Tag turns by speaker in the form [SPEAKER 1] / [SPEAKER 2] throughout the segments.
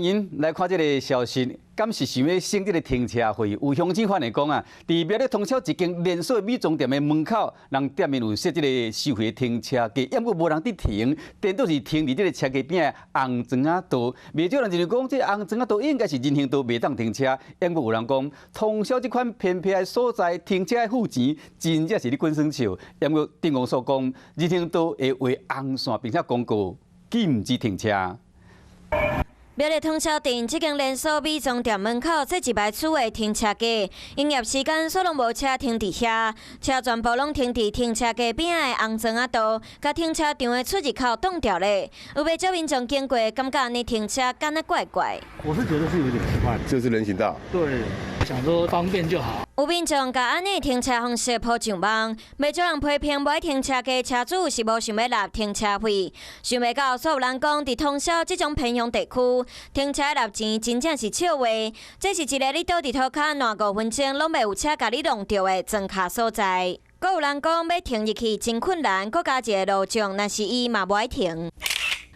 [SPEAKER 1] 迎來看這个消息，敢是想欲省這个停車費？有鄉親反映講啊，佇苗栗通霄一間連鎖美妝店的門口，人店面有設這个收費停車格，毋過無人佇停，顛倒是停佇這个車格邊的紅磚仔道。袂少人就講，這个紅磚仔道應該是人行道，袂當停車。毋過有人講，通霄這款偏僻的所在，停車愛付錢，真正是咧滾耍笑。毋過鎮公所講，人行道會畫紅線，並且公告禁止停車。
[SPEAKER 2] 苗栗通霄鎮這間連鎖美妝店門口設一排厝的停車格，營業時間煞攏無車停佇遐，車全部攏停佇停車格邊仔的紅磚仔道，共停車場的出入口擋著咧。有袂少民眾經過，感覺按呢停車敢若怪怪。
[SPEAKER 3] 我是覺得是有點奇怪，
[SPEAKER 4] 就是人行道。
[SPEAKER 3] 對，想說方便就好。
[SPEAKER 2] 有民眾共按呢停車方式鋪上網，袂少人批評無愛停車格車主是無想欲納停車費。想袂到，煞有人講，佇通霄這種偏鄉地區，停車納錢真正是笑話。這是一个你倒佇塗跤爛5分鐘，攏袂有車共你挵著的莊跤所在。閣有人講，欲停入去真困難，閣加一个路障，若是伊嘛無愛停。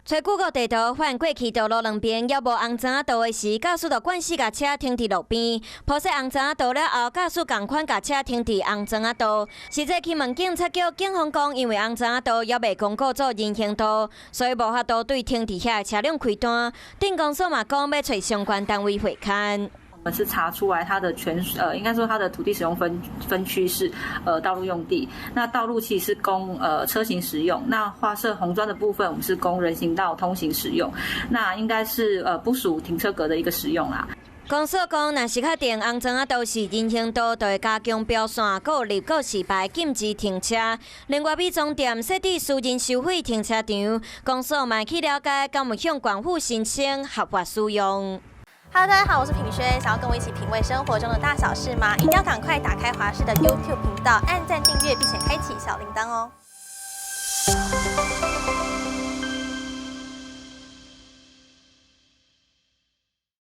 [SPEAKER 2] 揣 Google 地圖發現過去道路兩邊猶無紅磚仔道的時，駕駛就慣勢共車停佇路邊，鋪設紅磚仔道了後，駕駛仝款共車停佇紅磚仔道。實際去問警察局，警方講，因為紅磚仔道猶未公告做人行道，所以無法度對停佇遐的車輛開單。鎮公所嘛講，欲揣相關單位會勘。
[SPEAKER 5] 我們是查出來它的權，應該說它的土地使用分區是道路用地，那道路其實是供車行使用，那劃設紅磚的部分，我們是供人行道通行使用，那應該是不屬停車格的一個使用啦。
[SPEAKER 2] 公所講，若是確定紅磚仔道是人行道，就會加強標線，閣有立告示牌禁止停車。另外，美妝店設置私人收費停車場，公所嘛去了解，敢有向縣府申請合法使用。
[SPEAKER 6] Hello，大家好，我是品軒，想要跟我一起品味生活中的大小事嗎？一定要趕快打開華視的 YouTube 頻道，按讚訂閱，並且開啟小鈴鐺哦。